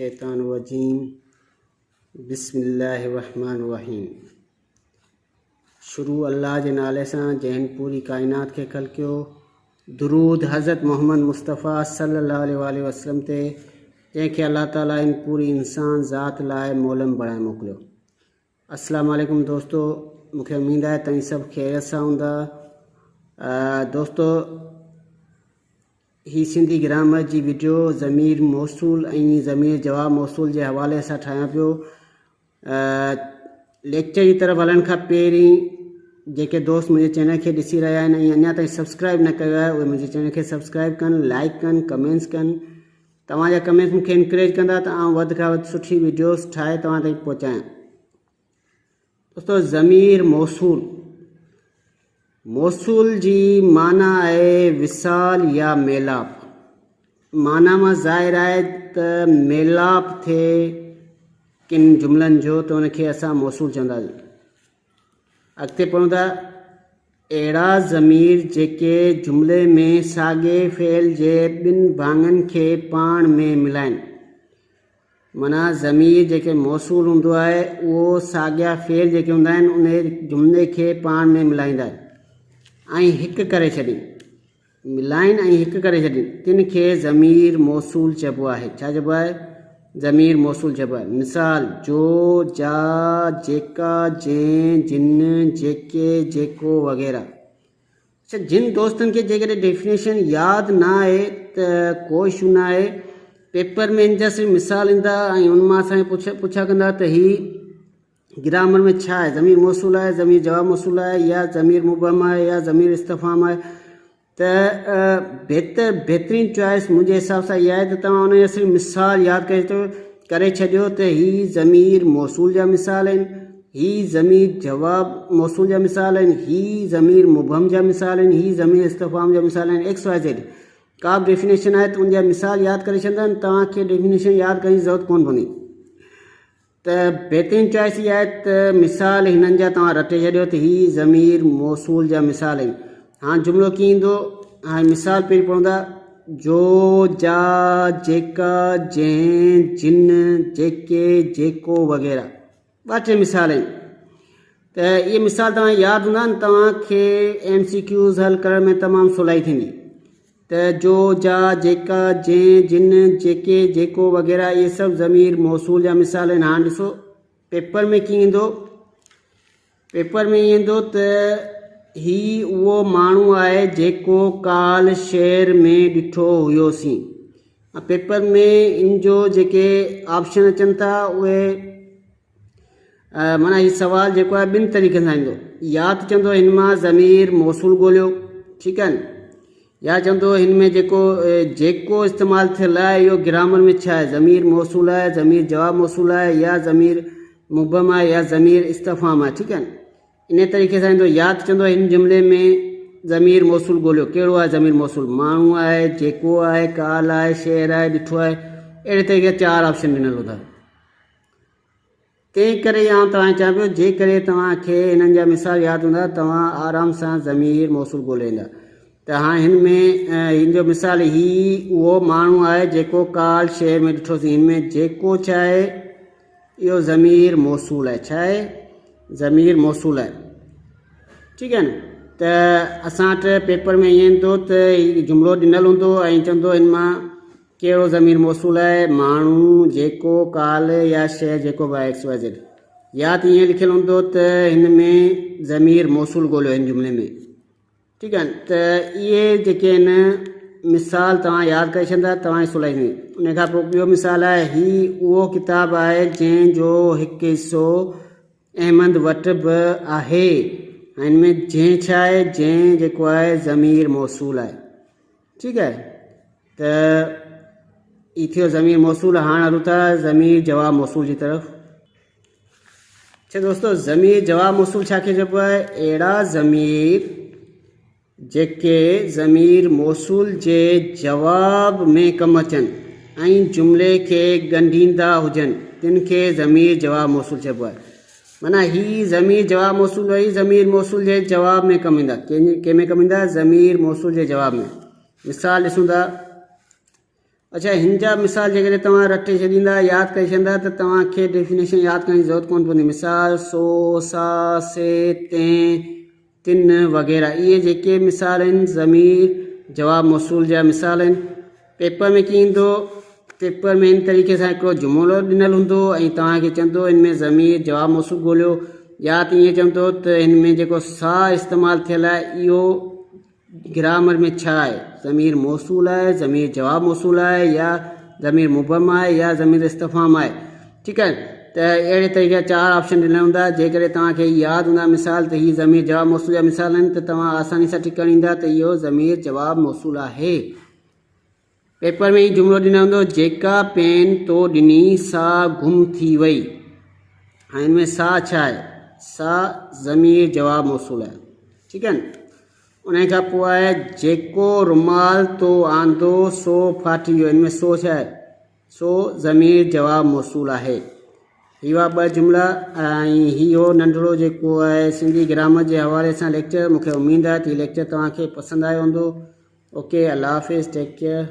الشيطان الرجيم بسم الله الرحمن الرحيم شروع الله جي نالي سان جنهن پوري ڪائنات کي خلقيو. درود حضرت محمد مصطفيٰ صلي الله عليه واٰله وسلم تي جنهن کي الله تعالي ان پوري انسان ذات لاء معلم بڻائي موڪليو. السلام عليڪم دوستو مونکي اميد آهي توهين سڀ خيريت سان هوندا. دوستو هي سنڌي گرامر جي وڊيو ضمير موصول ۽ ضمير جواب موصول جي حوالي سان ٺاهيان پيو. ليڪچر جي طرف هلڻ کان پهرين جيڪي دوست منهنجي چينل کي ڏسي رهيا آهن ۽ اڃا تائين سبسڪرائب نه ڪيو آهي اهي منهنجي چينل کي سبسڪرائب ڪن، لائڪ ڪن، ڪمينٽس ڪن. توهان جا ڪمينٽس مون کي انڪريج ڪندا ته آئون وڌ کان وڌ سٺي وڊيوز ٺاهي توهان تائين پهچايان. دوستو ضمير موصول، موصول جي معنيٰ آهي وصال يا ميلاپ. معنيٰ مان ظاهر آهي ته ميلاپ ٿئي ڪن جملن جو ته ان کي اسان موصول چونداسين. اڳتي پڙهون ٿا، اهڙا ضمير جيڪي جملي ۾ ساڳئي فعل جي ٻن ڀاڱن کي پاڻ ۾ ملائين. معنيٰ ضمير جيڪي موصول هوندو آهي اهو ساڳيا فعل جيڪي هوندا آهن انهي جملي کي پاڻ ۾ ملائيندا آهن ۽ هڪ ڪري ڇڏين. ملائين ۽ هڪ ڪري ڇڏين، تن کي ضمير موصول چئبو آهي. ڇا چئبو آهي؟ ضمير موصول چئبو آهي. مثال، جو، جا، جيڪا، جنهن، جن، جيڪي، جيڪو وغيره. اڇا جن دوستن کي جيڪڏهن ڊيفينيشن ياد نه آهي ته ڪو اشو نه آهي، پيپر ۾ ان جا صرف مثال ايندا ۽ ان مان اسان کي پڇا ڪندا ته هي گرامر ۾ ڇا آهي؟ ضمير موصول آهي، ضمير جواب موصول آهي يا ضمير مبهم آهي يا ضمير استفهام آهي ته بهتر بهترين چوائس منهنجي حساب سان اها آهي ته توهان ان جا صرف مثال ياد ڪري ٿو ڪري ڇڏيو ته هي ضمير موصول جا مثال آهن، هي ضمير جواب موصول جا مثال آهن، هي ضمير مبهم جا مثال آهن، هي ضمير استفهام جا مثال آهن، ايڪس واء زيڊ ڪا به ڊيفينيشن آهي ته ان جا مثال ياد ڪري ڇڏيندا آهن، توهان کي ڊيفينيشن ياد ڪرڻ جي ضرورت ڪونه پوندي. ته بهترين چوائس اها آهي ته مثال هنن جا توهان رٽي ڇڏيو ته هي ضمير موصول جا مثال آهن. هاڻ جملو ڪيئن ايندو؟ هاڻي مثال پهرين پڙهون ٿا، جو، جا، جيڪا، جنهن، جن، جيڪي، جيڪو وغيره. ٻه ٽي مثال آهن ته اهي مثال توهان ياد هوندا آهن توهان کي ايم سي ڪيوز حل ڪرڻ ۾ تمام سولائي ٿيندي. ته جو، جا، جيڪا، جنهن، جن، جيڪي، جيڪو وغيره اهي سڀ ضمير موصول جا مثال آهن. هاڻ ڏسو پيپر ۾ ڪيئن ايندو. پيپر ۾ ائين ايندو ته هي اهو ماڻهو آهي جيڪو ڪالهه شهر ۾ ڏٺو هيوسين. پيپر ۾ ان جو جيڪي آپشن اچن ٿا اهي معنيٰ هي سوال جيڪو آهي ٻن طريقن سان ايندو يا ته چوندو هن مان ضمير موصول ڳوليو ٺيڪ آهي نه يا چوندو هن ۾ جيڪو جيڪو استعمال ٿيل آهي اهو گرامر ۾ ڇا آهي ضمير موصول آهي ضمير جواب موصول آهي يا ضمير مبهم آهي يا ضمير استفهام آهي ٺيڪ آهي نه ان طريقي سان ايندو يا ته چوندو هن جملي ۾ ضمير موصول ڳوليو ڪهڙو آهي ضمير موصول ماڻهو آهي جيڪو آهي ڪال آهي شعر آهي ڏٺو آهي اهڙي طريقي چار آپشن ڏنل هوندا. تنهن ڪري آئون توهان کي چوان پيو، جيڪڏهن توهان کي انهن جا مثال ياد هوندا ته توهان آرام سان ضمير موصول ڳولي ويندا. ته هاڻ هن ۾ هن جو مثال هي اهو ماڻهو آهي جيڪو ڪالهه شهر ۾ ڏٺوسين. هن ۾ جيڪو ڇا آهي؟ اهو ضمير موصول آهي. ڇا آهي؟ ضمير موصول آهي. ٺيڪ آهي نه؟ ته اسان وٽ پيپر ۾ ائين ايندو ته هي جملو ڏنل هوندو ۽ چوندو هن مان ڪهڙو ضمير موصول آهي، ماڻهو، جيڪو، ڪالهه يا شيء جيڪو به آهي ايڪس واء زيڊ. يا ته ائين لکيل هوندو ته هن ۾ ضمير موصول ڳوليو هن جملي ۾. ٺيڪ آهي ته اهي جيڪي آهن مثال توهان ياد ڪري ڇڏندا توهان جي سولائي ٿيندي. ان کان پوء ٻيو مثال آهي هي اهو ڪتاب آهي جنهن جو هڪ حصو احمد وٽ به آهي. هن ۾ جنهن ڇا آهي جنهن جيڪو آهي ضمير موصول آهي. ٺيڪ آهي ته هي ٿيو ضمير موصول. هاڻ هلون ٿا ضمير جواب موصول جي طرف. اچھا دوستو ضمير جواب موصول ڇا کي چئبو آهي؟ اهڙا ضمير جيڪي ضمير موصول جي جواب ۾ ڪم اچن ۽ جملي کي ڳنڍيندا هجن تن کي ضمير جواب موصول چئبو آهي. معنيٰ هي ضمير جواب موصول وري ضمير موصول جي جواب ۾ ڪم ايندا. ڪنهن ۾ ڪم ايندا؟ ضمير موصول جي جواب ۾. مثال ڏسون ٿا. اڇا هن جا مثال جيڪڏهن توهان رٽي ڇڏيندا ياد ڪري ڇڏيندا ته توهان کي ڊيفينيشن ياد ڪرڻ جي ضرورت ڪونه پوندي مثال سو، سا، سي، تين، تن وغيره اهي جيڪي مثال آهن ضمير جواب موصول جا مثال آهن پيپر ۾ ڪيئن ايندو پيپر ۾ ان طريقي سان هڪڙو جملو ڏنل هوندو ۽ توهان کي چوندو ان ۾ ضمير جواب موصول ڳوليو يا ته ائين چوندو ته هن ۾ جيڪو سا استعمال ٿيل آهي اهو گرامر ۾ ڇا آهي؟ ضمير موصول آهي، ضمير جواب موصول آهي يا ضمير مبهم آهي يا ضمير استفهام آهي. ٺيڪ آهي ته اهڙي طريقي جا چار آپشن ڏنل هوندا جيڪڏهن توهان کي ياد هوندا مثال ته هي ضمير جواب موصول جا مثال آهن ته توهان آساني سان ٽڪ هڻي ايندا ته اهو ضمير جواب موصول آهي. پيپر ۾ هي جملو ڏنل هوندو جيڪا پين تو ڏني سا گم ٿي وئي. هاڻي ان ۾ سا ڇا آهي؟ سا ضمير جواب موصول آهي. ٺيڪ آهي نه؟ انهيء کان پوء آهي، جيڪو رومال تو آندو سو ڦاٽي ويو. ان ۾ سو ڇا آهي؟ سو ضمير جواب موصول آهي. هي هئا ٻه جملا ۽ هي هو ننڍڙو جيڪو آهي سنڌي گرامر جي حوالي سان ليڪچر. مون کي اميد آهي ته هي ليڪچر توهان کي پسند آيو هوندو. اوڪي الله حافظ ٽيڪ ڪيئر.